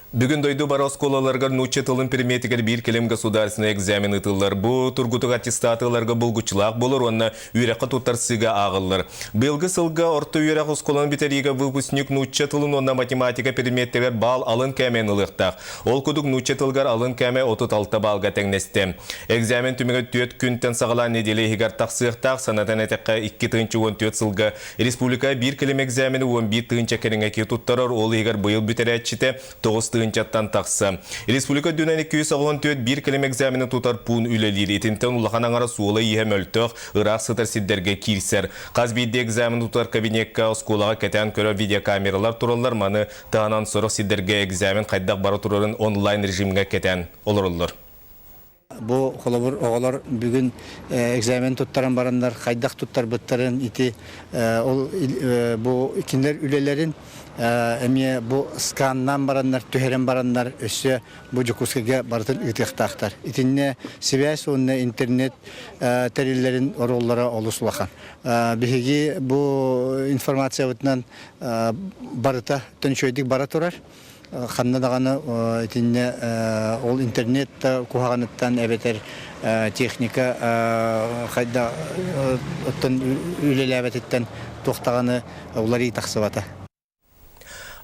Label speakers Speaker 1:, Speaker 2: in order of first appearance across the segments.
Speaker 1: Бүгүн дойду бары оскуолаларыгар нуучча тылын предметигэр биир кэлим государственный экзамен ыытыллар. Бу тургутук аттестаты ыларга булгуччулаах буолар уонна үөрэххэ туттарсыыга ааҕыллар. Быйылгы сылга орто үөрэх оскуоланы бүтэриигэ выпускник нуучча тылын уонна математика предметтэригэр баал алын кээмэйин ылыахтаах. Ол курдук нуучча тылыгар алын кээмэй 36 баалга тэҥнэстэ. Экзамен түмүгэ 4 күнтэн саҕалаан нэдиэлэ иһигэр тахсыахтаах. Санатан этэххэ, 2014 сылга Республика биир кэлим экзамени 11 тыһыынча кэриҥэ киһи туттарар, ол иһигэр быйыл бүтэрээччитэ 9 тыһыынчаттан тахса. Республика үрдүнэн 284 биир кэлим экзамени тутар пуун үлэлиир. Итинтэн улахан аҥара суола-ииһэ мөлтөх, ыраах сытар сирдэргэ киирсэр. Хас биирдии экзамен тутар кабинекка оскуолаҕа кэтээн көрөр видеокамералар тураллар, маны таһынан сорох сирдэргэ экзамен хайдах бара турарын онлайн режимҥэ кэтээн олороллор.
Speaker 2: Бу холобур оҕолор бүгүн экзамен туттаран бараннар хайдах туттарбыттарын ити ол бу кинилэр үлэлэрин эмиэ бу сканнаан бараннар түһэрэн бараннар өссө бу Дьокуускайга барытын ыытыахтаахтар. Итиннэ сибээс уонна интернет тэриллэрин оруоллара олус улахан. Биһиги бу информациябытынан барыта төнчүөйдүк бара турар. Ханна даҕаны итиннэ ол интернет да куһаҕаныттан эбэтэр техника хайда оттон үлэлээбэтиттэн туох даҕаны уларыы тахсыбата.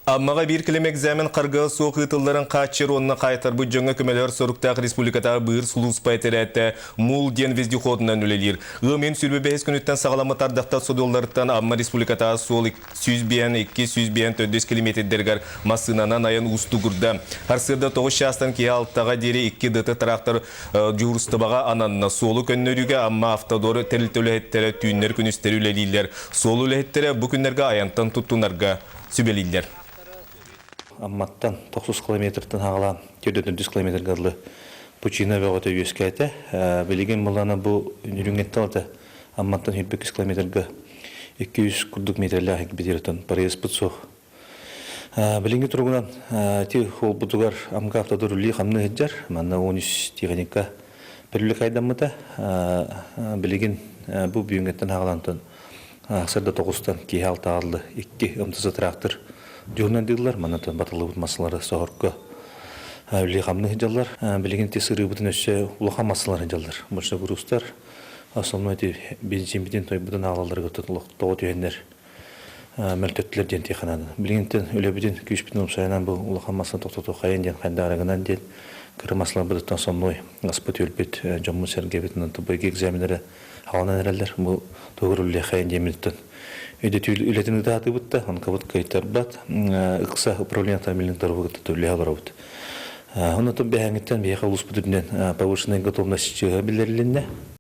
Speaker 1: Аммаҕа биир кэлим экзамен харгыһа суох ыытылларын хааччыйар уонна хаайтарбыт дьоҥҥо көмөлөһөр соруктаах республикатааҕы быыр сулууспа этэрээтэ Мул диэн вездеходунан үлэлиир. Ыам ыйын 25 күнүттэн саҕаламмыт ардахтар содулларыттан Амма республикатааҕы суол 152 154 километрдэригэр массыынанан айан уустугурда. Сарсыарда 9 чаастан киһи алтаҕа диэри икки ДТ трактор дьуһуурустубаҕа ананна. Суолу көннөрүүгэ Амма Автодор тэрилтэ үлэһиттэрэ түүннэр-күнүстэри үлэлииллэр. Суол үлэһиттэрэ бу күннэргэ айантан туттунарга сүбэлииллэр.
Speaker 3: Амматтан 90 километртан аҕалаан 4 километрга дылы пучина бөҕөтө үөскээтэ. Билигин былаана бу Нүрүҥҥэттэн ылата Амматтан 102 километрга 200 курдук метрлээх битиэртэн проездпыт суох. Билиҥҥи туругунан ити уолбутугар Амга автодор үлэлии хамныы сылдьар. Манна 13 техника переликайдаммыта. Билигин бу бүгүҥҥэттэн аҕалантан сырда тоҕустан киһи алтааллы икки МТЗ трактор дьуһунан дииллэр. Манна батыллыбыт массалары соһорго үлэлии хамныы сылдьаллар. Билигин ити сырыыбытын өссө улахан массалар сылдьаллар. Больше грузтар Основной ити бензинбитин тойбутун аалаларыгар тоҕо түһэннэр мөлтөттүлэр диэн тиэхананы. Билигинтэн үлэбитин күүспүтүн умсайынан бу улахан масса тохтоту хайын диэн хайдаарыгынан диэн кыра масларбытыттан сонной аспыт үөлбүт дьоммут сэргэбит быйгы экзаменнары хаалан эрэллэр. Бу тугур үллэхэйин диэммититтэн өйдөтүү үлэтин ытаатыбыт да, онкабыт кыайтарбат ыкса управление автомобильных дорог кытта үлэһэ олоробут. Оннотон бэһэҥиттэн биһиэхэ улууспут үрдүнэн повышенная готовность чыыһа биллэрилиннэ.